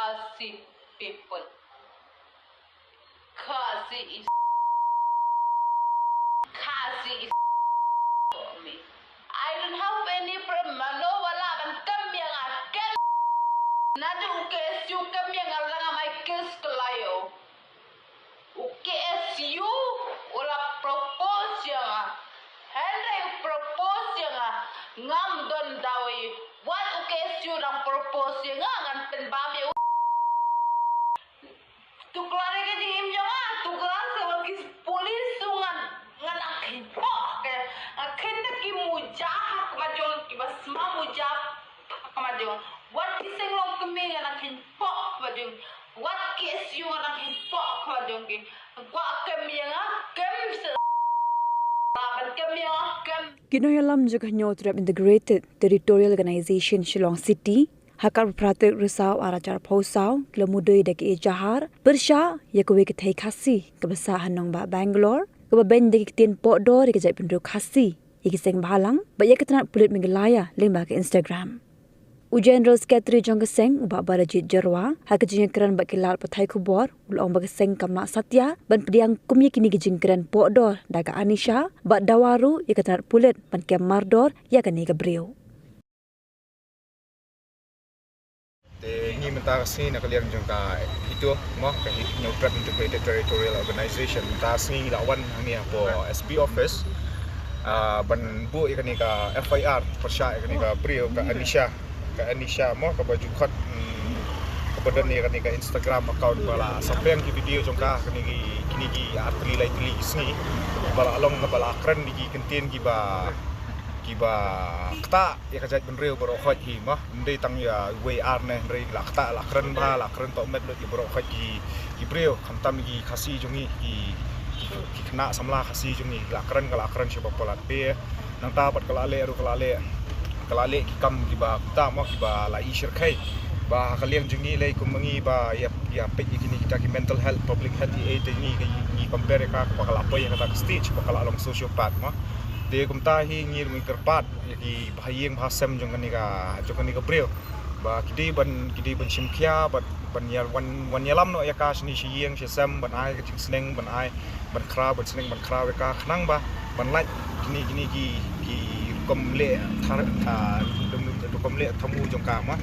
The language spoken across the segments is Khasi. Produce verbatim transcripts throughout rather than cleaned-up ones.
Khasi people. Khasi is, Khasi is for me. I don't have any problem. Mano ba lah ban kem ïa nga, kem. Naduh u K S U kem ïa nga, la nga mai kes kelayo. U K S U u la propose ïa nga. Hynrei u propose ïa nga, ngam don daw ei. Wat u K S U u dang propose ïa nga, ngan pynbam ïa u. To klar ïa ka jingim jong nga, to klar sa ba ki police u ngan, ngan nang kheiñ poh, ka, ngan kheiñ da ki muja ha khmat jong, kiba sma muja ha khmat jong. Wat ki seng longkmie ngan nang kheiñ poh ha khmat jong. Wat K S U ngan nang kheiñ poh ha khmat jong ki. Kwah kem ïa nga, kem sa. Ban kem ïa nga, kem. Ki nongïalam jong ka Hynñiewtrep Integrated Territorial Organization Shillong City, ha ka arphew phra tarik Risaw ar hajar arphew saw, ki la mudui da ka ejahar pyrshah ïa kawei ka thei Khasi kaba sah ha nongbah Bangalore, kaba beiñ da ki ktien pohdor ïa ka jaitbynriew Khasi, ïa ki seng bhalang bad ïa ka tnat pulit Meghalaya lyngba ka Instagram. U General Secretary jong ka seng, u Bah Barajit Jyrwa, ha ka jingïakren bad ki lad pathai khubor, u la ong ba ka seng kam lah satia ban pdiang kum ïa kine ki jingkren pohdor da ka Anisha, bad dawa ruh ïa ka tnat pulit ban kem mardor ïa kane ka briew. Te ngi mynta ka sngi na ka liang jong ka HITO, mo, ka Hynñiewtrep Integrated Territorial Organization, mynta ka sngi ngi la wan hangne hapoh S P office, ah, ban buh ïa kane ka F I R pyrshah ïa kane ka briew, ka Anisha, ka Anisha, mo, kaba ju khot, mm, kaba don ïa kane ka Instagram account ba la saphriang ki video jong ka, kine ki, kine ki ar tylli lai tylli ki sngi, ba la long kaba la kren ïa ki kyntien kiba, kiba ktah ïa ka jaitbynriew baroh khoit hi, mo. Ym dei tang ïa uwei ar ne, hynrei la ktah, la kren bha, la kren tohmet lut ïa baroh khoit ki, ki briew, khamtam ki Khasi jong ngi, ki, ki, ki khynnah samla Khasi jong ngi, la kren, ka la kren sha ba palat. Te nangta pat ka la leh ruh, ka la leh, ka la leh ki kam kiba kumta, mo, kiba la i shyrkhei. Ba ha ka liang jong ngi lei kum ngi ba ïa, ïa peit ïa kine kita ki mental health, public health, ïa, te ngi, ngi compare ïa ka, ba ka la poi ïa kata ka stage ba ka la long sociopath, mo. Te kumta hi ngi ruh ngi kyrpad ïa ki bahaïing bahasem jong kane ka, jong kane ka briew, ba ki dei ban, ki dei ban shim khia, ban, ban ïa, wan, wan ïalam noh ïa ka shane sha ïing sha sem, ban ai ka jingsneng, ban ai, ban khraw, ban sneng, ban khraw ïa ka, khnang ba ban lait kine, kine ki, ki rukom leh thar, ah, rukom leh thmu jong ka, mo.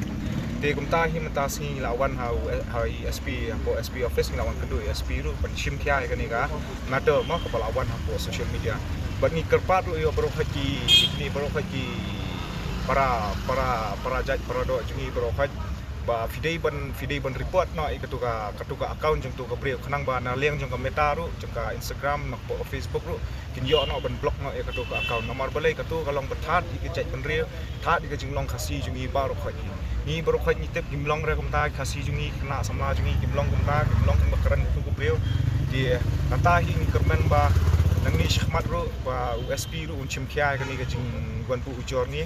Te kumta hi mynta sngi ngi la wan ha u, ha i S P, hapoh S P office ngi la wan kynduh i S P ruh ban shim khia ïa kane ka matter, mo, kaba la wan hapoh social media. Bad ngi kyrpad ruh ïa baroh khoit ki, kine baroh khoit ki para, para, para jait para doh jong ngi baroh khoit, ba phi dei ban, phi dei ban report noh ïa katu ka, katu ka account jong tu ka briew, khnang ba na liang jong ka Meta ruh, jong ka Instagram, na ka Facebook ruh, kin ïoh noh ban block noh ïa katu ka account. Namar balei katu ka long ba thad ïa ka jaitbynriew, thad ïa ka jinglong Khasi jong ngi baroh khoit. Ngi baroh khoit ngi tip kim long re kumta, Khasi jong ngi, khynnah samla jong ngi kim long kumta, kim long kumba kren katu ka briew. Te kata hi ngi kyrmen ba nangne shakhmat ruh ba u S P ruh un shim khia ïa kane ka jingwan buh ujor ngi.